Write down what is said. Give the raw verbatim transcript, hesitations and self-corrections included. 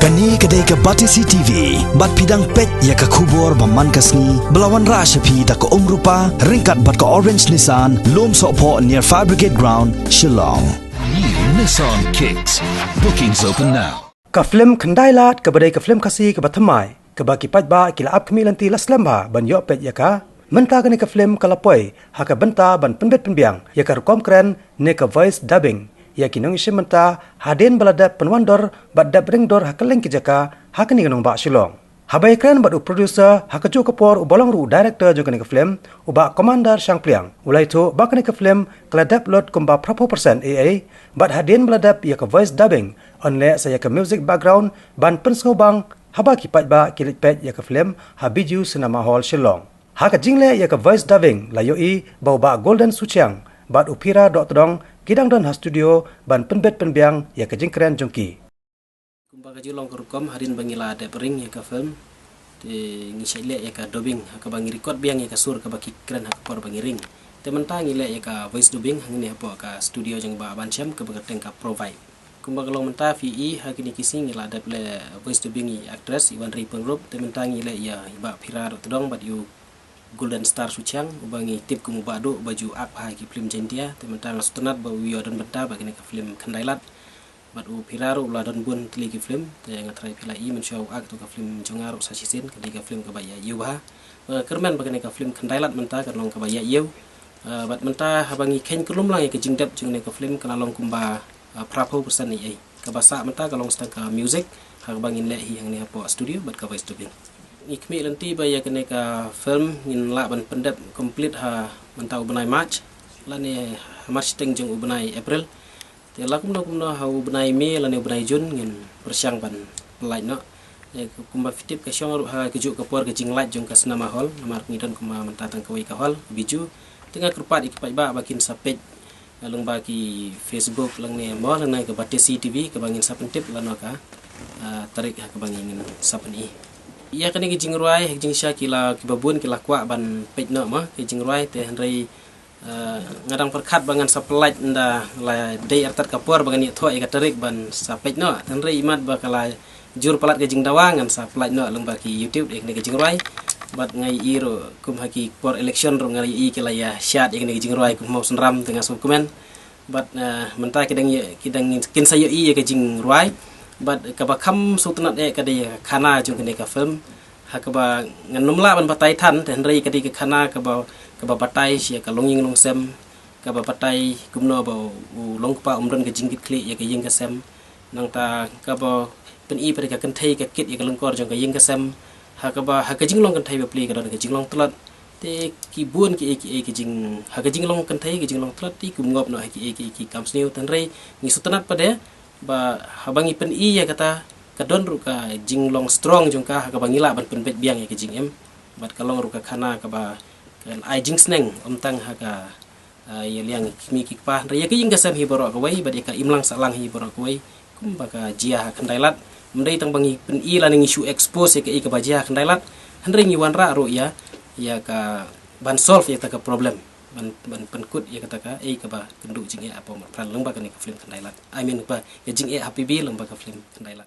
Kane ka dei ka Batesi T V, bad phi dang peit ïa ka khubor ba man ka sngi, ba la wanrah sha phi da ka Umrupa, ryngkat bad ka Orange Nissan, Lumsohphoh near Fire Brigade Ground, Shillong. New Nissan Kicks. Bookings open now. Ka film Khyndai Lad kaba dei ka film Khasi kaba thymmai, kaba ki paidbah ki la ap khmih lynti la slem bha ban ïoh peit ïa ka. Mynta kane ka film ka la poi ha ka bynta ban pynbit pynbiang ïa ka rukom kren ne ka voice dubbing ïa ki nongïashim bynta, hadien ba la dep pynwandur bad dep ringdur ha kylleng ki jaka ha kane ka nongbah Shillong. Haba ïakren bad u producer ha kajuh ka por uba long ruh u director jong kane ka film, u Bah Commander Shangpliang, u la ïathuh ba kane ka film ka la dep lut kumba phra phew percent A I, bad hadien ba la dep ïa ka voice dubbing, yn leh sa ïa ka music background ban pynsngewbang haba ki paidbah ki leit peit ïa ka film ha Bijou Cinema Hall, Shillong. Ha ka jingleh ïa ka voice dubbing, la ïohi ba u Bah Golden Suchiang bad u Phira Dohtdong ki dang don ha studio ban pynbit pynbiang ïa ka jingkren jong ki. Kumba ka ju long ka rukom, hadien ba ngi la dep ring ïa ka film, te ngi shait leh ïa ka dubbing, ha kaba ngi record biang ïa ka sur kaba ki kren ha ka por ba ngi ring. Te mynta ngi leh ïa ka voice dubbing hangne hapoh ka studio jong Bah Banshem kaba kyrteng ka Provide. Kumba ka long mynta phi i, ha kine ki sngi ngi la dep leh voice dubbing ïa i actress i Wanri Pyngrope, te mynta ngi leh ïa i Bah Phira Dohtdong bad ïa u Golden Star Suchiang, uba ngi tip kum u Bah Duh, uba ju ak bha ha ki film Jaintia, te mynta nga sngewtynnat ba u ïoh don bynta bad kane ka film Khyndai Lad. Bad u Phira ruh u la don bun tylli ki film, te nga tharai phi la i mynshuwa u ak ïa ka film jong nga ruh sa shisien, ka dei ka film kaba ïa ïew bha. Ba kyrmen ba kane ka film Khyndai Lad mynta ka long kaba ïa ïew. Ah, bad mynta haba ngi kheiñ kynlum lang ïa ka jingdep jong kane ka film ka la long kumba, ah, phra phew percent A I. Kaba sah mynta ka long tang ka music, ha kaba ngin leh hi hangne hapoh studio bad ka voice dubbing. Ngi khmih lynti ba ïa kane ka film ngin lah ban pyndep complete ha mynta u bnai March, lane ha mar shiteng jong u bnai April. Te la kumno kumno ha u bnai May lane u bnai June ngin pyrshang ban pyllait noh. Te kumba phi tip ka shong ruh ha kajuh ka por ka jinglait jong ka cinema hall, namar ngi don kumba mynta tang kawei ka hall, Bijou. Te nga kyrpad ïa ki paidbah ba kin sa peit, lyngba ki Facebook lane mo lane ka Batesi T V kaba ngin sa pyntip lano ka, ah, tarik ha kaba ngin sa pyni. Ïa kane ka jingrwai, ha ka jingshisha ki la, kiba bun ki la kwah ban peit noh mo ka jingrwai, te hynrei, ah, nga dang pyrkhat ba ngan sa pyllait ynda la dei artat ka por ba ngan ïathuh ïa ka tarik ban sa peit noh. Hynrei imat ba ka la jur palat ka jingdawa ngan sa pyllait noh lyngba ki YouTube ïa kane ka jingrwai. Bad nga ïohi ruh kum ha ki por election ruh nga ïohi ki la ïa shad ïa kane ka jingrwai kum Mawsynram, te nga sngewkmen. Bad, eh, mynta ki dang ïa, ki dang kin sa ïohi ïa ka jingrwai. Bad kaba kham sngewtynnat eh ka dei ka khana jong kane ka film. Ha kaba ngan nym lah ban batai than, te hynrei ka dei ka khana kaba, kaba batai sha ka longïing longsem, kaba batai kumno ba u longkpa um don ka jingkitkhlieh ïa ka ïing ka sem. Nangta kaba pyni pat ka kynthei ka kit ïa ka lyngkor jong ka ïing ka sem. Ha kaba, ha ka jinglong kynthei bapli ka don ka jinglong tlot. Te ki bun kiei kiei ki jing, ha ka jinglong kynthei ka jinglong tlot te kum ngop noh ha kiei kiei ki kam sniew, te hynrei ngi sngewtynnat pat de ba haba ngi pyni ïa kata ka don ruh ka jinglong strong jong ka ha kaba ngi lah ban pynbeit biang ïa ka jingim. Bad ka long ruh ka khana kaba kan ai jingsneng ym tang ha ka, ah, ïa liang ki kmie ki kpa, hynrei ïa ka ïing ka sem hi baroh kawei, bad ïa ka imlang sahlang hi baroh kawei, kumba ka jia ha Khyndai Lad. Ym dei tang ba ngi pyni lane ngi shu expose ïa kaei kaba jia ha Khyndai Lad, hynrei ngi wanrah ruh ïa, ïa ka ban solve ïa kata ka problem, ban, ban pynkut ïa kata kaei kaba kynduh jingeh hapoh marpyrkhat lyngba kane ka film Khyndai Lad. I mean ba ka jingeh ha P B lyngba ka film Khyndai Lad.